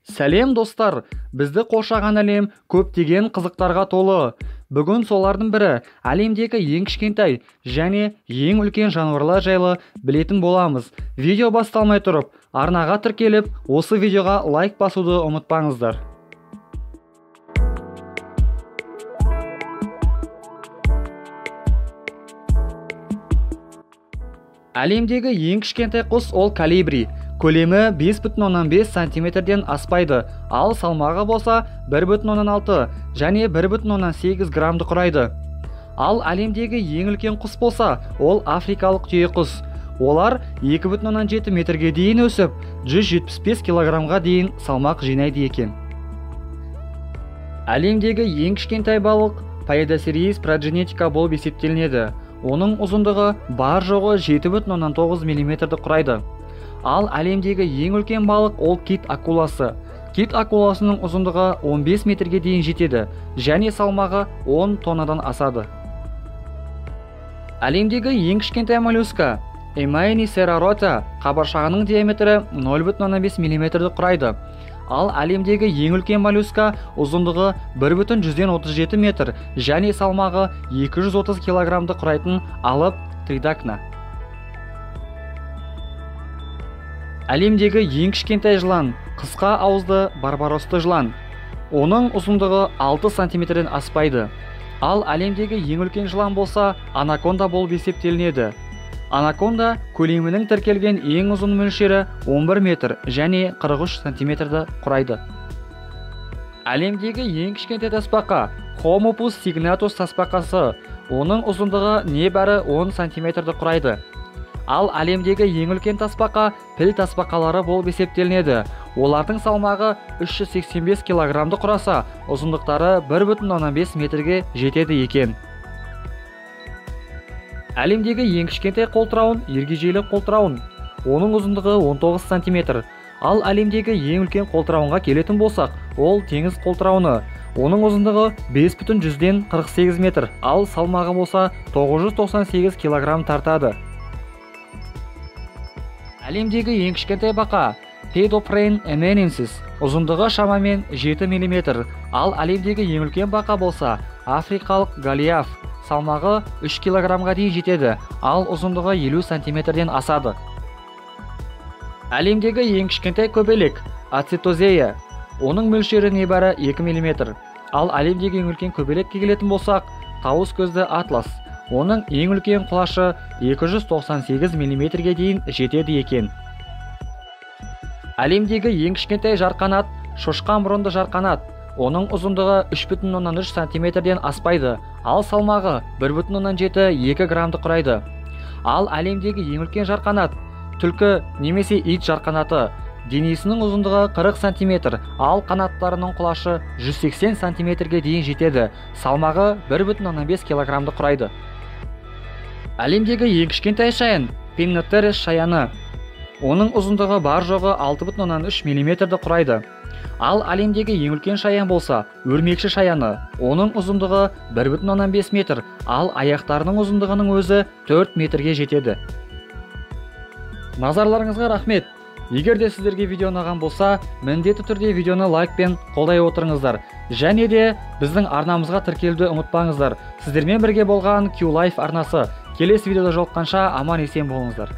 Сәлем достар, бізді қоршаған әлем көптеген қызықтарға толы. Бүгін солардың бірі әлемдегі ең кішкентай және ең үлкен жануарлар жайлы білетін боламыз. Видео басталмай тұрып, арнаға тіркеліп, осы видеоға лайк басуды ұмытпаңыздар. Әлемдегі ең кішкентай құс ол колибри. Көлемі 5,5 сантиметрден аспайды, ал салмағы болса 1,6 және 1,8 граммды құрайды. Ал әлемдегі ең үлкен құс болса, ол африкалық түйеқұс. Олар 2,7 метрге дейін өсіп, 175 килограммға дейін салмақ жинайды екен. Әлемдегі ең кішкентай балық Paedocereus продженетика болып есептелінеді. Оның ұзындығы бар жоғы 7,9 миллиметрді құрайды. Ал әлемдегі ең үлкен балық ол кит акуласы. Кит акуласының ұзындығы 15 метрге дейін жетеді және салмағы 10 тоннадан асады. Әлемдегі ең кішкентай моллюска Emaini serrata қабыршағының диаметрі 0,5 миллиметрді құрайды. Ал әлемдегі ең үлкен моллюска ұзындығы 1,37 метр және салмағы 230 килограммды құрайтын алып тридакна. Әлемдегі ең кішкентай жылан қысқа ауызды барбаросты жылан. Оның ұзындығы 6 сантиметрден аспайды. Ал әлемдегі ең үлкен жылан болса анаконда болып есептелінеді. Анаконда көлемінің тіркелген ең ұзын мөлшері 11 метр және 43 сантиметрді құрайды. Әлемдегі ең кішкентай тасбақа Homopus signatus тасбақасы. Оның ұзындығы небәрі 10 сантиметрді құрайды. Ал әлемдегі ең үлкен тасбақа піл тасбақалары болып есептелінеді. Олардың салмағы 385 килограммды құраса, ұзындықтары 1,5 метрге жетеді екен. Әлемдегі ең кішкентай қолтырауын ергежейлі қолтырауын. Оның ұзындығы 19 сантиметр. Ал әлемдегі ең үлкен қолтырауынға келетін болсақ, ол теңіз қолтырауыны. Оның ұзындығы 5,48 метр, ал салмағы болса 998 килограмм тартады. Әлемдегі ең кішкентай бақа Paedoprane emenensis, ұзындығы шамамен 7 мм. Ал әлемдегі ең үлкен бақа болса африкалық голиаф, салмағы 3 килограммға дейін жетеді, ал ұзындығы 50 сантиметрден асады. Әлемдегі ең кішкентай көбелек Acetosella, оның мөлшері небәрі 2 мм. Ал әлемдегі ең үлкен көбелекке келетін болсақ, тауыс көзді атлас. Оның ең үлкен құлашы 298 миллиметрге дейін жетеді екен. Әлемдегі ең кішкентай жарқанат шошқа мұрынды жарқанат. Оның ұзындығы 3,3 сантиметрден аспайды, ал салмағы 1,7-2 граммды құрайды. Ал әлемдегі ең үлкен жарқанат түлкі немесе ит жарқанаты. Денесінің ұзындығы 40 сантиметр, ал қанаттарының құлашы 180 сантиметрге дейін жетеді. Салмағы 1,5 килограммды құрайды. Әлемдегі ең кішкентай шаян Pinnotheres шаяны. Оның ұзындығы бар жоғы 6,3 миллиметрді құрайды. Ал әлемдегі ең үлкен шаян болса өрмекші шаяны. Оның ұзындығы 1,5 метр, ал аяқтарының ұзындығының өзі 4 метрге жетеді. Назарларыңызға рахмет. Егер де сіздерге видео ұнаған болса, міндетті түрде видеоны лайкпен қолдай отырыңыздар. Және де біздің арнамызға тіркелуді ұмытпаңыздар. Сіздермен бірге болған Q-Life арнасы. Келесі видеода жолыққанша аман есен болыңыздар.